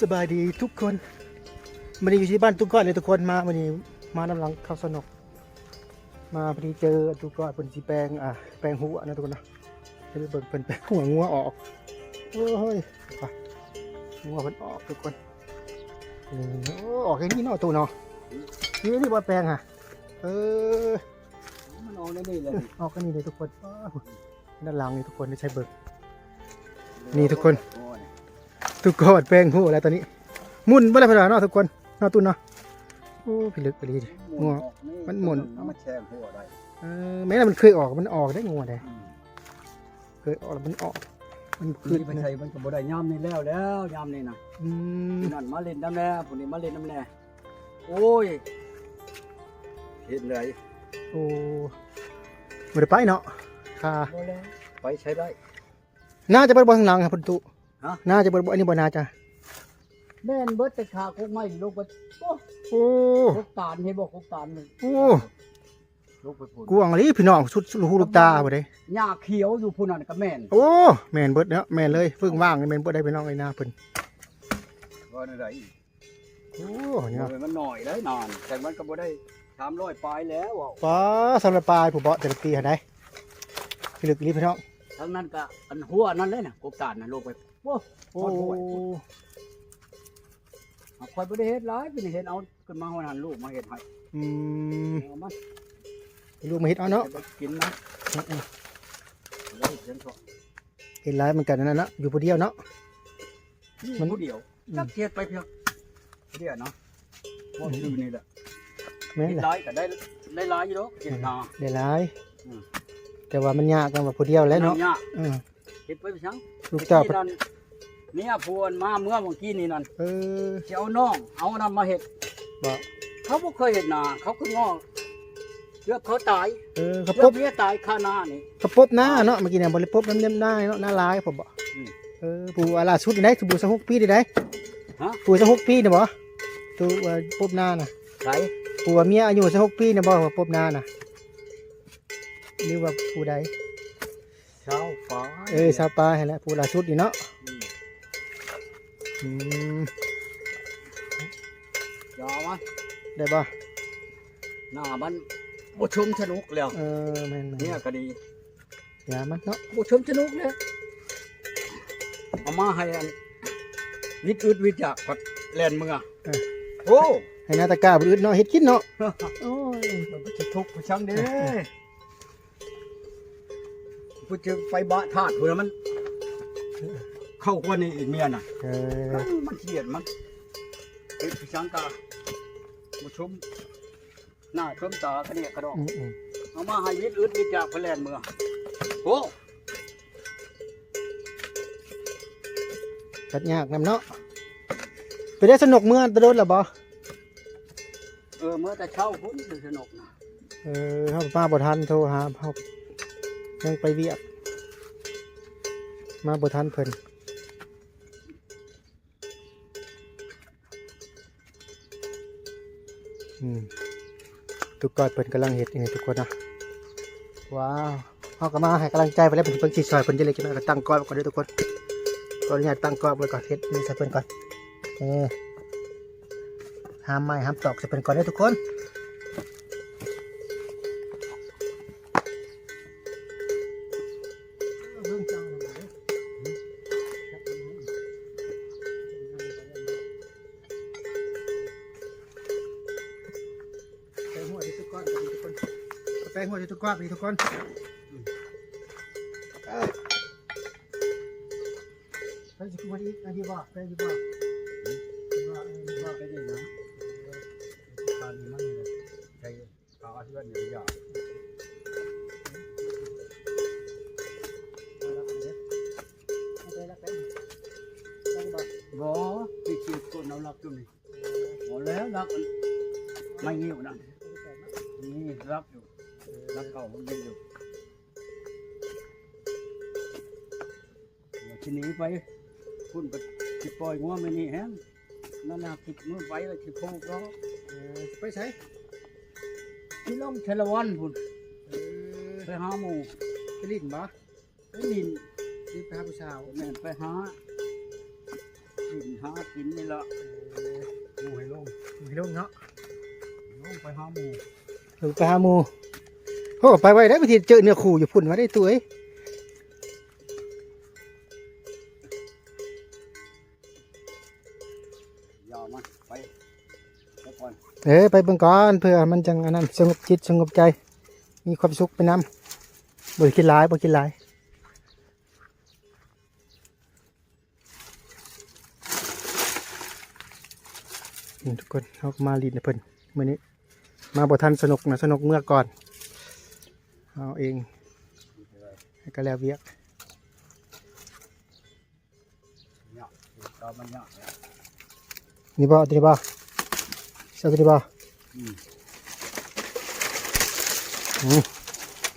ສະບາຍດີທຸກຄົນ ມື້ນີ້ຢູ່ທີ່ບ້ານຕຸກກ້ອຍເລີຍທຸກຄົນ. ມາມື້ນີ້ມານຳຫຼັງເຂົາສະໜົກ ມາພໍດີເຈີຕຸກກ້ອຍເພິ່ນຊິແປງ ອ່າ ແປງຮົ້ວນະທຸກຄົນເນາະ. ເບິ່ງເພິ່ນແປງຮົ້ວງົວອອກ. ໂອ້ຍ ໄປ ງົວເພິ່ນອອກທຸກຄົນ. ນີ້ ໂອ້ ອອກແຄ່ນີ້ເນາະຕູ້ເນາະ. ນີ້ ນີ້ບໍ່ແປງຫະ ເອີ ມັນອອກແນວນີ້ແຫຼະ ອອກແນວນີ້ເລີຍທຸກຄົນ. ດ້ານຫຼັງນີ້ທຸກຄົນ ໃຫ້ເບິ່ງ ນີ້ທຸກຄົນ ໂອ້ຍ ທຸກຄົນແປງຮູ້ແລ້ວຕອນນີ້ ໝຸ່ນເບິດແລ້ວເນາະທຸກຄົນເນາະ ຕູ້ເນາະ. ໂອ້ ພິລຶກອີ່ຫຼີ ງົວ ມັນໝຸ່ນ ເອົາມາແຊ່ຫົວໄດ້. ເອີ ແມ່ນລະ ມັນເຄີຍອອກ ມັນອອກໄດ້ງົວໄດ໋ ອືມ ເຄີຍອອກແລ້ວມັນອອກ ມັນຂຶ້ນໄປໃສ ມັນກໍບໍ່ໄດ້ຍາມນີ້ແລ້ວ ແລ້ວຍາມນີ້ນະ. ອືມ ຜູ້ນັ້ນມາຫຼິ້ນນຳແດ່ ຜູ້ນີ້ມາຫຼິ້ນນຳແດ່. ໂອ້ຍ ເຮັດໃດ ໂອ້ ບໍ່ໄດ້ໄປເນາະ ຄ່າ ບໍ່ແລ້ວ ໄປໃສໄດ້. ໜ້າຈະເບິດບໍ່ທາງຫຼັງຫັ້ນພຸ້ນຕູ້ ຮະ ໜ້າຈະເບິດບໍ່ ອັນນີ້ບໍ່ໜ້າຈະ ແມ່ນເບິດ ແຕ່ຄ່າກົກໄມ້ລົງໄປ ໂອ້ ໂອ້ ກົກຕານ ເຫັນບໍ່ ກົກຕານນີ້ ໂອ້ ລົງໄປພຸ້ນ ກວ້າງອີ່ຫຼີພີ່ນ້ອງ ສຸດ ສຸດຫູລູກຕາພຸ້ນເດ້. ຫຍ້າຂຽວຢູ່ພຸ້ນນັ້ນກໍແມ່ນ ໂອ້ ແມ່ນເບິດເນາະ ແມ່ນເລີຍ ເພິ່ງວ່າງນີ້ແມ່ນເບິດໄດ໋ພີ່ນ້ອງເອີຍ ນາເພິ່ນ ວ່າແນວໃດ. ໂອ້ ເນາະ ມັນໜ້ອຍໄດ໋ນານ ແຕ່ມັນກໍບໍ່ໄດ້ສາມຮ້ອຍປາຍແລ້ວ. ປ້າ ສາມຮ້ອຍປາຍ ຜູ້ເບາະແຕ່ລະປີຫັ້ນໃດ໋ ພິລຶກອີ່ຫຼີພີ່ນ້ອງ. ທາງນັ້ນກໍອັນຫົວນັ້ນແຫຼະນະ ກົກຕານນະ ລົງໄປ ໂອ້ ໂອ້ ຮອດຫ້ວຍ ຂ້ອຍບໍ່ໄດ້ເຮັດຫຼາຍ ເປັນເຮັດເອົາ ຂຶ້ນມາຮອດຫັ້ນ ລູກມາເຮັດໃຫ້. ອືມ ເອົາມາ ລູກມາເຮັດເອົາເນາະ ເຮັດກິນນະ. ອືມ ເຮັດຫຼາຍເໝືອນກັນນັ້ນນະ ຢູ່ຜູ້ດຽວເນາະ ມັນຜູ້ດຽວ ອືມ ຈັກເຮັດໄປພຽງ ເດຍເນາະ ບໍ່ຊື່ນີ້ແຫຼະ. ແມ່ນແຫຼະ ເຮັດຫຼາຍກໍໄດ້ ໄດ້ຫຼາຍຢູ່ດອກ ເຮັດນາ ໄດ້ຫຼາຍ. ອືມ ແຕ່ວ່າມັນຍາກນຳວ່າຜູ້ດຽວແຫຼະເນາະ ຍາກ ອືມ ເຮັດໄປໄປສັງ ລູກເຕົ້າ ເມຍຜູ້ອັນມາເມື່ອມື້ກີ້ນີ້ນັ້ນ ເອີ ຊິເອົານ້ອງ ເອົາອັນນັ້ນມາເຮັດ ບໍ່ ເຂົາບໍ່ເຄີຍເຮັດນາ ເຂົາຄືງໍ ເກືອບເຂົາຕາຍ ເອີ ເຂົາປົບ ເມຍຕາຍຄານານີ້ ເຂົາປົບນາເນາະ ເມື່ອກີ້ນີ້ບໍ່ໄດ້ປົບນຳ ນາເນາະ ນາຫຼາຍ ພົບບໍ່. ອືມ ເອີ ຜູ້ວ່າລ່າສຸດນີ້ໄດ໋ ຜູ້ຊາວຫົກປີນີ້ໄດ໋ ຮະ ຜູ້ຊາວຫົກປີນີ້ບໍ່ ຜູ້ວ່າປົບນານະ ໃຜ ຜູ້ວ່າເມຍອາຍຸຊາວຫົກປີນີ້ບໍ່ ວ່າປົບນານະ ຫຼືວ່າຜູ້ໃດ? ຊາວປາຍ ເອີ ຊາວປາຍຫັ້ນແຫຼະ ຜູ້ລ່າສຸດນີ້ເນາະ. ອືມ ອືມ ຢ່າມາ ໄດ້ບໍ່ ໜ້າມັນບໍ່ຊົມສະໜຸກແລ້ວ. ເອີ ແມ່ນໆ ເມຍກໍດີ ຢ່າມັນເນາະ ບໍ່ຊົມສະໜຸກແລ້ວ ເອົາມາໃຫ້ອັນ ວິດອຶດວິດຢາກ ພັດແລ່ນເມືອ. ເອີ ໂອ້ ໃຫ້ໜ້າຕາກ້າບໍ່ອຶດເນາະ ເຮັດກິນເນາະ. ໂອ້ຍ ມັນຊິທຸກໄປສັງເດ້ ເອີ ເອີ ເພິ່ນຈະໄປບະທາດພຸ້ນນະ ມັນເຂົ້າກວ່ານີ້ອີກເມຍນະ. ເອີ ມັນກຽດ ມັນເຮັດໄປສັງກະບໍ່ຊົມໜ້າຊົມຕາກະເດກະດອກ. ອືມໆ ເອົາມາໃຫ້ວິດອຶດວິດຢາກ ເພິ່ນແລ່ນເມືອ. ໂອ້ ຄັດຍາກນຳເນາະ. ໄປໄດ້ສະໜົກເມືອແຕ່ດົນແລ້ວບໍ່? ເອີ ເມືອແຕ່ເຊົ້າພຸ້ນ ໄປສະໜົກນະ. ເອີ ເຮົາມາບໍ່ທັນ ໂທຫາ ເຮົາຍັງໄປວຽກ ມາບໍ່ທັນເພິ່ນ. ອືມ ຕຸກກ້ອຍເພິ່ນກຳລັງເຮັດຢູ່ນີ້ທຸກຄົນນະ. ວ້າວ ເຮົາກໍມາໃຫ້ກຳລັງໃຈເພິ່ນແລ້ວ ເພິ່ນ ເພິ່ນຊິຊ່ອຍເພິ່ນຈັ່ງໃດ ຈັກໜ້ອຍກໍຕັ້ງກ້ອຍໄວ້ກ່ອນເດີທຸກຄົນ. ຂໍອະນຸຍາດຕັ້ງກ້ອຍໄວ້ກ່ອນ ເຮັດນີ້ໃສ່ເພິ່ນກ່ອນ. ເອີ ຫາໄມ້ຫາຕອກໃສ່ເພິ່ນກ່ອນເດີທຸກຄົນ. ແປງຫົວໃຫ້ທຸກກ້ອນ ທຸກຄົນ ແປງຫົວໃຫ້ທຸກກ້ອນ ທຸກຄົນ. ເອີ ໃຜຊິກິນອີກ ອັນນີ້ບໍ່ ແປງຢູ່ບໍ່? ອືມ ວ່າ ເອີ ວ່າໄປໄດ້ນະ ເອີ ທານມັນນີ້ແຫຼະ ໃສ່ ຂາເຮືອນນີ້ຍາກ. ບໍ່ ທີ່ ທີ່ຄົນເອົາລັກຢູ່ນີ້ ບໍ່ແລ້ວ ລັກອັນໄມ້ງິ້ວນັ້ນ ນີ້ລັກຢູ່ ລັກເກົ່າມັນມີຢູ່. ຊິໜີໄປພຸ້ນ ກໍຊິປ່ອຍງົວມື້ນີ້ແຮງ ນັ້ນນະ ຄິດມື້ໄປແລ້ວຊິໂພກເນາະ. ເອີ ໄປໃສ? ຊິລົງໄຊລະວັນພຸ້ນ. ເອີ ໄປຫາໝູ່ ໄປຫຼິ້ນບໍ່? ໄປຫຼິ້ນ ໄປຫາຜູ້ສາວ. ແມ່ນ ໄປຫາ ຫາກິນນີ້ລະ ເອີ ໝູ່ໃຫ້ລົງ ໃຫ້ລົງເນາະ ລົງໄປຫາໝູ່ ລົງໄປຫາໝູ່. ໂອ້ ໄປໄວໄດ໋ ບາງທີເຈີເນື້ອຄູ່ຢູ່ພຸ້ນວ່າໄດ໋ ຕູ້ເອີຍ. ຢ່າມາ ໄປ ໄປກ່ອນ ເອີ ໄປເບິ່ງກ່ອນ ເພື່ອມັນຈັ່ງອັນນັ້ນ ສະຫງົບຈິດສະຫງົບໃຈ ມີຄວາມສຸກໄປນຳ ບໍ່ໄດ້ຄິດຫຼາຍ ບໍ່ຄິດຫຼາຍ. ນີ້ທຸກຄົນ ເຮົາກໍມາຫຼິ້ນນຳເພິ່ນມື້ນີ້ ມາບໍ່ທັນສະໜົກນະ ສະໜົກເມືອກ່ອນ ເອົາເອງ ໃຫ້ກະແລ້ວວຽກ. ນີ້ບໍ່ ຕົວນີ້ບໍ່ ເອົາຕົວນີ້ບໍ່? ອືມ ອືມ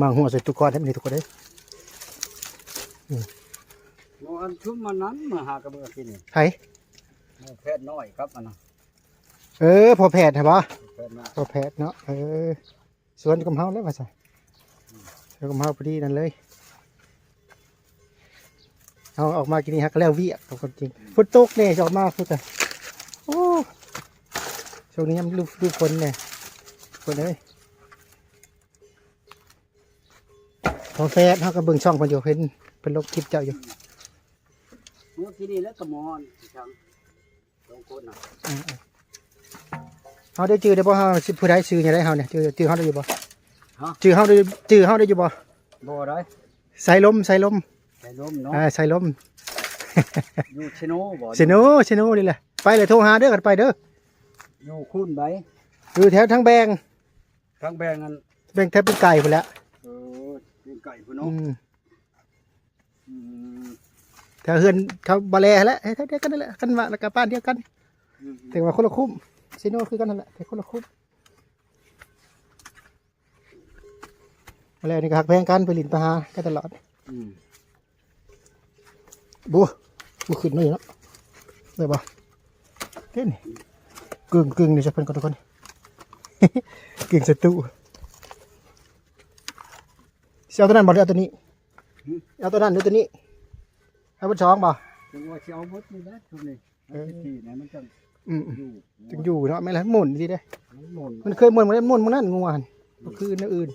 ມາຫົວໃສ່ຕຸກກ່ອນເດ້ ນີ້ທຸກຄົນເດ້ ອືມ ບໍ່ ອັນຊຸມມັນນັ້ນ ມາຫາກະເບື້ອງກິນນີ້ ໃຜ? ໝູ່ແພດນ້ອຍກັບອັນນັ້ນ ເອີ ພໍ່ແພດຫັ້ນບໍ່? ພໍ່ແພດນ້ອຍ ພໍ່ແພດເນາະ ເອີ. ສວນກັບເຮົາແລ້ວວ່າຊະ ສວນກັບເຮົາພໍດີນັ້ນເລີຍ ເຮົາອອກມາກິນນີ້ຫາກະແລ້ວວຽກ ເອົາຄວາມຈິງ ອືມ ຝົນຕົກແດ່ ຊິອອກມາພຸ້ນ ໂອ້ ຊ່ວງນີ້ຍາມລະດູຝົນແດ່ ຄົນເອີຍ. ພໍແຟດ ເຮົາກໍເບິ່ງຊ່ອງເພິ່ນຢູ່ ເຫັນເພິ່ນລົງຄລິບເຈົ້າຢູ່ ເມື່ອກີ້ນີ້ແຫຼະກະໝໍນ ສອງຄົນນະ ເອີ ເຮົາໄດ້ຈື່ໄດ້ບໍ່ ເຮົາຊິຜູ້ໃດຊື່ຫຍັງໃດເຮົານີ້ ຈື່ ຈື່ເຮົາໄດ້ຢູ່ບໍ່? ຮະ? ຈື່ເຮົາໄດ້ ຈື່ເຮົາໄດ້ຢູ່ບໍ່? ບໍ່ໄດ້ ສາຍລົມ ສາຍລົມ ສາຍລົມເນາະ ເອີ ສາຍລົມ ຢູ່ເຊໂນບໍ່? ເຊໂນ ເຊໂນນີ້ແຫຼະ ໄປແລ້ວໂທຫາເດີ ກັນໄປເດີ ຢູ່ຄຸນໃດ ຢູ່ແຖວທາງແບງ ທາງແບງອັນ ແບງແຖວປີກໄກ່ພຸ້ນແຫຼະ ເອີ ປີກໄກ່ພຸ້ນເນາະ ອືມ. ອືມ ແຖວເຮືອນເຂົາບໍ່ແລຫັ້ນແຫຼະ ແຖວດຽວກັນຫັ້ນແຫຼະ ຄັນວ່າລະກະບ້ານດຽວກັນ ອືມ ແຕ່ວ່າຄົນລະຄຸ້ມ ເຊໂນຄືກັນຫັ້ນແຫຼະ ແຕ່ຄົນລະຄຸ້ມ ແລ້ວນີ້ກໍຮັກແພງກັນ ໄປຫຼິ້ນໄປຫາກັນຕະຫຼອດ ອືມ ບໍ່ ບໍ່ຂຶ້ນມາຢູ່ເນາະ ໄດ້ບໍ່? ເດ້ນີ້ ກຶ່ງໆ ນີ້ຊະເພິ່ນກໍທຸກຄົນ ກຶ່ງສະຕູ ຊິເອົາຕົວນັ້ນບໍ່ ຫຼືເອົາຕົວນີ້? ຫືມ ເອົາຕົວນັ້ນຫຼືຕົວນີ້? ເອົາເບິດສອງບໍ່? ຈັ່ງວ່າຊິເອົາເບິດນີ້ແຫຼະຊຸມນີ້ ເອີ ທີ່ນີ້ມັນຈັ່ງ ອືມ ຢູ່ ຈຶ່ງຢູ່ເນາະ ແມ່ນແຫຼະ ໝູນຊິເດ້ ມັນໝູນ ມັນເຄີຍໝູນ ມັນໝູນມື້ນັ້ນງົວຫັ້ນ ອືມ ບໍ່ຄືແນວອື່ນ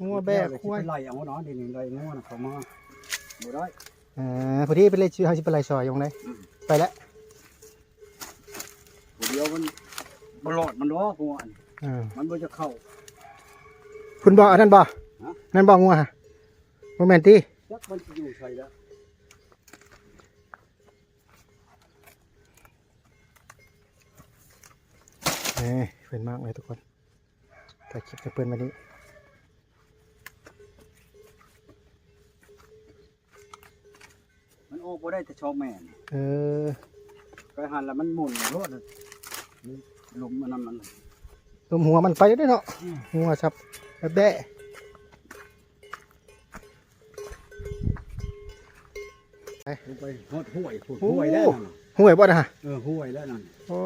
ງົວແບກ ແລ້ວກໍຊິ ຄວາຍ ໄປໄລ່ເອົາເນາະ ດຽວນີ້ໄລ່ງົວນຳເຂົາມາບໍ່ໄດ້ ເອີ ພໍດີໄປເລີຍ ເຮົາຊິໄປໄລ່ຊ່ອຍຢູ່ໃດ ອືມ ໄປແລ້ວ ຜູ້ດຽວມັນບໍ່ລອດມັນດອກ ງົວຫັ້ນ ເອີ ມັນບໍ່ຈະເຂົ້າ ພຸ້ນບໍ່ ອັນນັ້ນບໍ່? ຮະ? ນັ້ນບໍ່ ງົວ? ບໍ່ແມ່ນຕິ? ຈັກມັນຊິຢູ່ໃສລະ ນີ້ເພິ່ນມາກເລີຍທຸກຄົນ ຖ່າຍຄລິບໃຫ້ເພິ່ນມື້ນີ້ ມັນອອກບໍ່ໄດ້ແຕ່ສອງແມ່ນ ເອີ ໄປຫັ້ນລະມັນໝູນໂລດ ລົມອັນນັ້ນມັນ ລົມຫົວມັນໄປເດ້ເນາະ ອືມ ຫົວສັບແບະ ໄປ ໄປຮອດຫ້ວຍພຸ້ນ ໂອ້ ຫ້ວຍແລ້ວນັ້ນ ຫ້ວຍບໍ່ນະ? ເອີ ຫ້ວຍແລ້ວນັ້ນ ໂອ້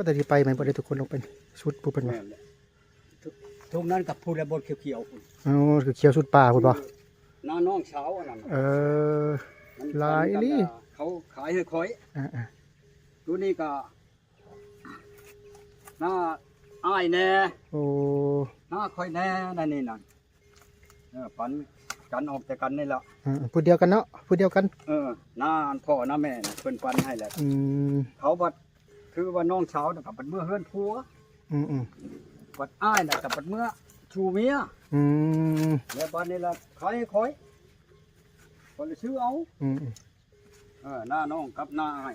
ແຕ່ທີ່ໄປແມ່ນບໍ່ໄດ້ທຸກຄົນ ລົງໄປສຸດພຸ້ນເພິ່ນວ່າ ແມ່ນແຫຼະ ທົ່ງນັ້ນກັບພຸ້ນແຫຼະ ບ່ອນຂຽວໆພຸ້ນ ໂອ້ ຂຽວສຸດປ່າພຸ້ນບໍ່? ນານ້ອງສາວອັນນັ້ນ ເອີ ມັນ ຫຼາຍອີ່ຫຼີ ເຂົາຂາຍໃຫ້ຂ້ອຍ ອ່າໆ ໂຕນີ້ກໍ ໜ້າອ້າຍແດ່ ໂອ້ ໜ້າຂ້ອຍແດ່ ນັ້ນນີ້ນັ້ນ ເອີ ປັນກັນອອກແຕ່ກັນນີ້ລະ ເອີ ຜູ້ດຽວກັນເນາະ ຜູ້ດຽວກັນ ເອີ ໜ້າພໍ່ໜ້າແມ່ເພິ່ນປັນໃຫ້ແຫຼະ ອືມ ເຂົາບັດ ຄືວ່ານ້ອງສາວນະກໍບັດເມືອເຮືອນຜົວ ອືມໆ ບັດອ້າຍນະກໍບັດເມືອສູ່ເມຍ ອືມ ແລ້ວບັດນີ້ລະຂາຍໃຫ້ຂ້ອຍ ຂ້ອຍລະຊື້ເອົາ ອືມໆ ເອີ ໜ້ານ້ອງກັບໜ້າອ້າຍ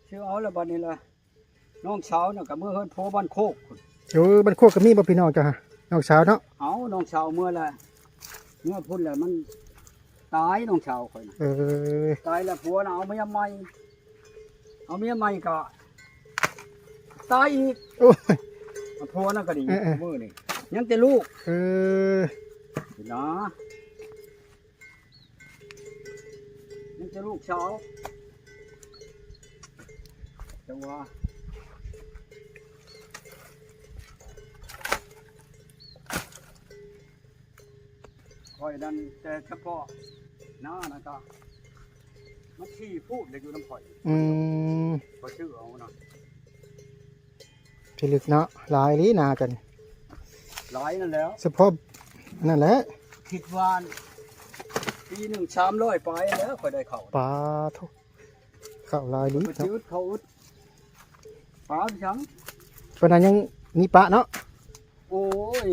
ຊື້ເອົາແລ້ວບັດນີ້ລະ ນ້ອງສາວນະກໍເມືອເຮືອນຜົວບ້ານໂຄກ ໂອ້ ບ້ານໂຄກກໍມີບໍ່ພີ່ນ້ອງເຈົ້າຫະ ນ້ອງສາວເນາະ? ເອົາ ນ້ອງສາວເມືອລະ ເມືອພຸ້ນລະ ມັນຕາຍນ້ອງສາວຂ້ອຍນະ ເອີ ຕາຍລະ ຜົວນະເອົາເມຍໃໝ່ ເອົາເມຍໃໝ່ກໍຕາຍອີກ ໂອ້ຍ ຜົວນະກໍດີ ເອີໆ ມື້ນີ້ຍັງແຕ່ລູກ ເອີ ນະ ມີແຕ່ລູກສາວ ຈັ່ງວ່າ ຂ້ອຍນັ້ນແຕ່ສະເພາະ ນານະກະ ມັນສີ່ພູດແຫຼະຢູ່ນຳຂ້ອຍ. ອືມ ຂ້ອຍຊື້ເອົານະ. ພິລຶກເນາະ ຫຼາຍອີ່ຫຼີນາເຈົ້ານີ້. ຫຼາຍນັ້ນແຫຼ້ວ ສະເພາະນັ້ນແຫຼະ. ຄິດວ່າປີໜຶ່ງສາມຮ້ອຍປາຍແລ້ວ ຂ້ອຍໄດ້ເຂົ້າ. ປາໂທ້ ເຂົ້າຫຼາຍອີ່ຫຼີ ຂ້ອຍໄປຊື້ເຂົ້າອຶດ ປາໄປຫຍັງ ປານນັ້ນຍັງມີປະເນາະ. ໂອ້ຍ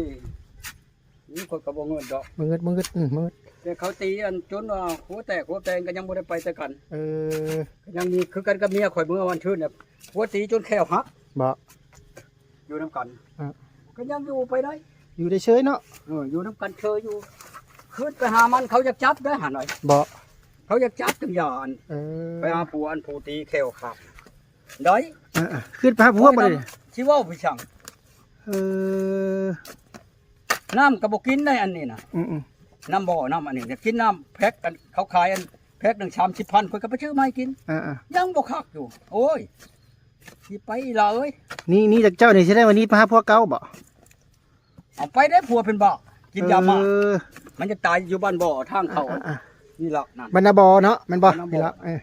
ນີ້ຂ້ອຍກໍບໍ່ເງິດດອກ ບໍ່ເງິດ ບໍ່ເງິດ ອືມ ບໍ່ເງິດ. ແຕ່ເຂົາຕີອັນຈົນວ່າຫົວແຕກຫົວແຕງ ກໍຍັງບໍ່ໄດ້ໄປແຕ່ກັນ. ເອີ ກໍຍັງມີຄືກັນກັບເມຍຂ້ອຍເມື່ອວັນຊືນນະ ຫົວຕີຈົນແຂ້ວຫັກ. ບໍ່ ຢູ່ນຳກັນ ອ່າ ກໍຍັງຢູ່ໄປໄດ້ ຢູ່ໄດ້ເຊີຍເນາະ. ເອີ ຢູ່ນຳກັນເຊີຍຢູ່. ຄືນໄປຫາມັນ ເຂົາຢາກຈັບໄດ້ຫັ້ນ. ບໍ່ ເຂົາຢາກຈັບຈັ່ງຢ່າອັນ. ເອີ ໄປຫາຜູ້ອັນຜູ້ຕີແຂ້ວຂາດໄດ້. ອ່າໆ ຄືນໄປຫາຜົວບໍ່ໄດ້ ຊິເວົ້າໄປຫຍັງ. ເອີ ນ້ຳກໍບໍ່ກິນໄດ້ອັນນີ້ນະ. ອືມໆ ນ້ຳບໍ່ ນ້ຳອັນນີ້ ຢາກກິນນ້ຳແພັກ ອັນເຂົາຂາຍອັນແພັກໜຶ່ງສາມສິບພັນ ຂ້ອຍກໍໄປຊື້ມາໃຫ້ກິນ. ອ່າໆ ຍັງບໍ່ຄັກຢູ່. ໂອ້ຍ ຊິໄປລະເອີຍ. ນີ້ ນີ້ຈາກເຈົ້ານີ້ ຊິໄດ້ວ່ານີ້ໄປຫາຜົວເກົ່າບໍ່? ເອົາໄປໄດ້ ຜົວເປັນບ້າ ກິນຢາມ້າ. ເອີ ມັນຈະຕາຍຢູ່ບ້ານບໍ່ ທາງເຂົ້າ. ອ່າໆ ນີ້ລະນັ້ນ ບ້ານນາບໍ່ເນາະ ແມ່ນບໍ່? ບ້ານນາບໍ່ ນີ້ລະ. ເອີ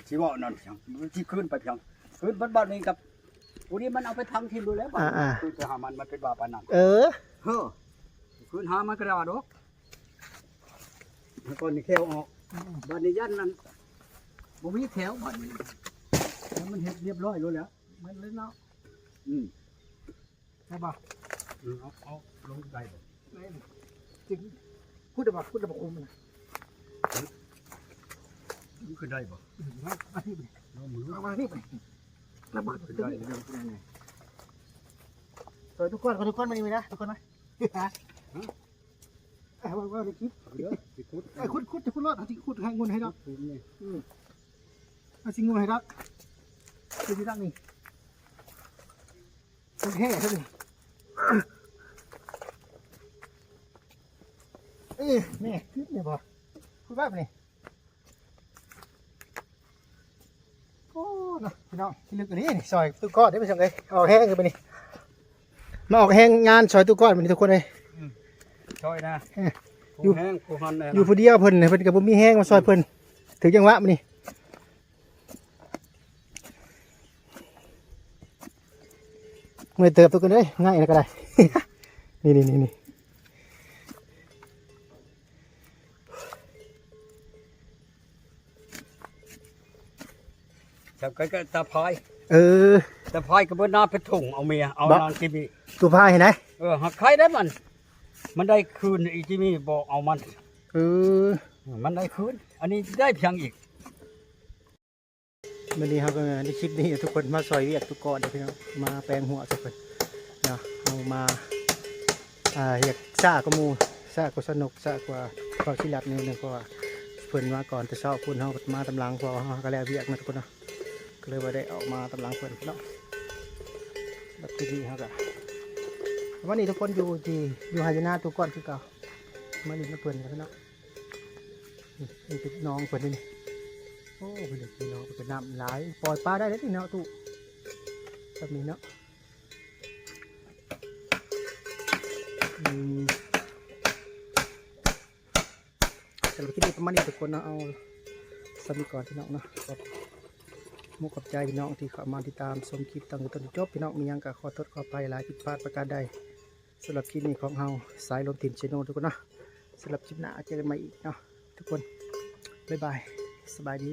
ຊິເວົ້ານັ້ນຫຍັງ ຊິຄືນໄປຫຍັງ ຄືນບັດ ບັດນີ້ກັບ ຜູ້ນີ້ມັນເອົາໄປຝັງຖິ້ມໂລດແລ້ວ. ອ່າໆ ຄືນໄປຫາມັນ ມັນເປັນບ້າປານນັ້ນ. ເອີ ເຮີ ຄືນຫາມັນກໍໄດ້ວ່າດອກ. ແລ້ວກໍນີ້ແຂ້ວອອກ. ອືມ ບັດນີ້ຢ້ານນັ້ນ ບໍ່ມີແຂ້ວບັດນີ້ ແລ້ວມັນເຮັດລຽບຮ້ອຍໂລດແລ້ວ. ມັນເລີຍເນາະ. ອືມ ໄດ້ບໍ່? ເອີ ເອົາ ເອົາລົງໄດ້ບໍ່? ໄດ້ ຈຶ່ງ ພຸດໄດ້ບໍ່? ພຸດໄດ້ບໍ່? ຄຸມນະ ມັນຄືໄດ້ບໍ່? ອືມ ມາທີ່ນີ້ ລອງເບິ່ງ ມາທີ່ນີ້ ລະບາດ ຄືໄດ້ ຄືໄດ້ ຊ່ອຍທຸກຄົນ ຂໍທຸກຄົນມານີ້ນະ ທຸກຄົນນະ. ຮະ? ອ່າ ເວົ້າ ເວົ້າໃນຄລິບ ເດີ ຊິຂຸດ ເອີ ຂຸດ ຂຸດ ຈະຂຸດໂລດ ເຮົາຊິຂຸດໃຫ້ງຸ່ນໃຫ້ດອກ. ອືມ ເຮົາຊິງຸ່ນໃຫ້ດອກ ຄືຊິດອກນີ້ ມັນແທ້ເດ້ນີ້. ເອີ ນີ້ ຂຸດນີ້ບໍ່? ຂຸດແບບນີ້. ໂອ້ ເນາະ ພີ່ນ້ອງ ພິລຶກອີ່ຫຼີນີ້ ຊ່ອຍຕູ້ກ້ອນເດ້ ພີ່ນ້ອງເອີຍ. ອອກແຮງຄືບັດນີ້ ມາອອກແຮງງານຊ່ອຍຕູ້ກ້ອນບັດນີ້ ທຸກຄົນເອີຍ. ອືມ ຊ່ອຍນະ ເອີ ຢູ່ແຮງຜູ້ຫັ້ນແຫຼະ ຢູ່ຜູ້ດຽວເພິ່ນ ເພິ່ນກໍບໍ່ມີແຮງມາຊ່ອຍເພິ່ນ. ອືມ ຖືກຈັງຫວະບັດນີ້ ເມື່ອຍເຕີບ ທຸກຄົນເອີຍ. ງ່າຍແລ້ວກໍໄດ້ ນີ້ໆໆໆ. ຈຳກັນກັບຕາພາຍ. ເອີ ຕາພາຍກໍເບິດໜ້າເປັນຖົງ ເອົາເມຍ ເອົາ ບໍ່ ນາງຈິມມີ ຕົວພາຍຫັ້ນນະ. ເອີ ຫາກໃຄໄດ້ມັນ ມັນໄດ້ຄືນອີຈິມມີ ບໍ່ເອົາມັນ. ເອີ ມັນໄດ້ຄືນ ອັນນີ້ໄດ້ພຽງອີກ. ມື້ນີ້ເຮົາກໍໃນຄລິບນີ້ທຸກຄົນມາຊ່ອຍວຽກຕຸກອນເດີພີ່ນ້ອງ ມາແປງຫົວໃຫ້ເພິ່ນເນາະ. ເຮົາມາ ອ່າ ວຽກຊ້າກວ່າໝູ່ ຊ້າກວ່າສະໜຸກ ຊ້າກວ່າເວົ້າຊິລັດໜ້ອຍໜຶ່ງ ເພາະວ່າເພິ່ນມາກ່ອນແຕ່ເຊົ້າພຸ້ນ ເຮົາມາຕາມຫຼັງ ເພາະວ່າເຮົາກໍແລ້ວວຽກເນາະທຸກຄົນເນາະ ກໍເລີຍວ່າໄດ້ອອກມາຕາມຫຼັງເພິ່ນເນາະ. ແລ້ວທີນີ້ເຮົາກໍ ວັນນີ້ທຸກຄົນຢູ່ທີ່ ຢູ່ໄຮ່ຢູ່ນາຕຸກອນຄືເກົ່າ ມາຫຼິ້ນນຳເພິ່ນກັນເນາະ. ນີ້ ນີ້ເປັນໜອງເພິ່ນນີ້. ໂອ້ ເພິ່ນເປັນໜອງ ເພິ່ນກໍນ້ຳຫຼາຍ ປ່ອຍປາໄດ້ເດ້ເນາະ ຕູ້ ແບບນີ້ເນາະ. ອືມ ສຳລັບຄລິບນີ້ປະມານນີ້ທຸກຄົນເນາະ. ເອົາສ່ຳນີ້ກ່ອນພີ່ນ້ອງເນາະ. ຂອບ ຂອບໃຈພີ່ນ້ອງທີ່ເຂົ້າມາຕິດຕາມຊົມຄລິບຕັ້ງແຕ່ຕົ້ນຈົນຈົບ. ພີ່ນ້ອງມີຫຍັງກໍຂໍໂທດຂໍອະໄພຫຼາຍ ຜິດພາດປະການໃດ. ສຳລັບຄລິບນີ້ຂອງເຮົາ ສາຍລົມຖິ່ນ Channel ທຸກຄົນເນາະ. ສຳລັບຄລິບໜ້າເຈີກັນໃໝ່ອີກເນາະທຸກຄົນ. ບາຍບາຍ ສະບາຍດີ.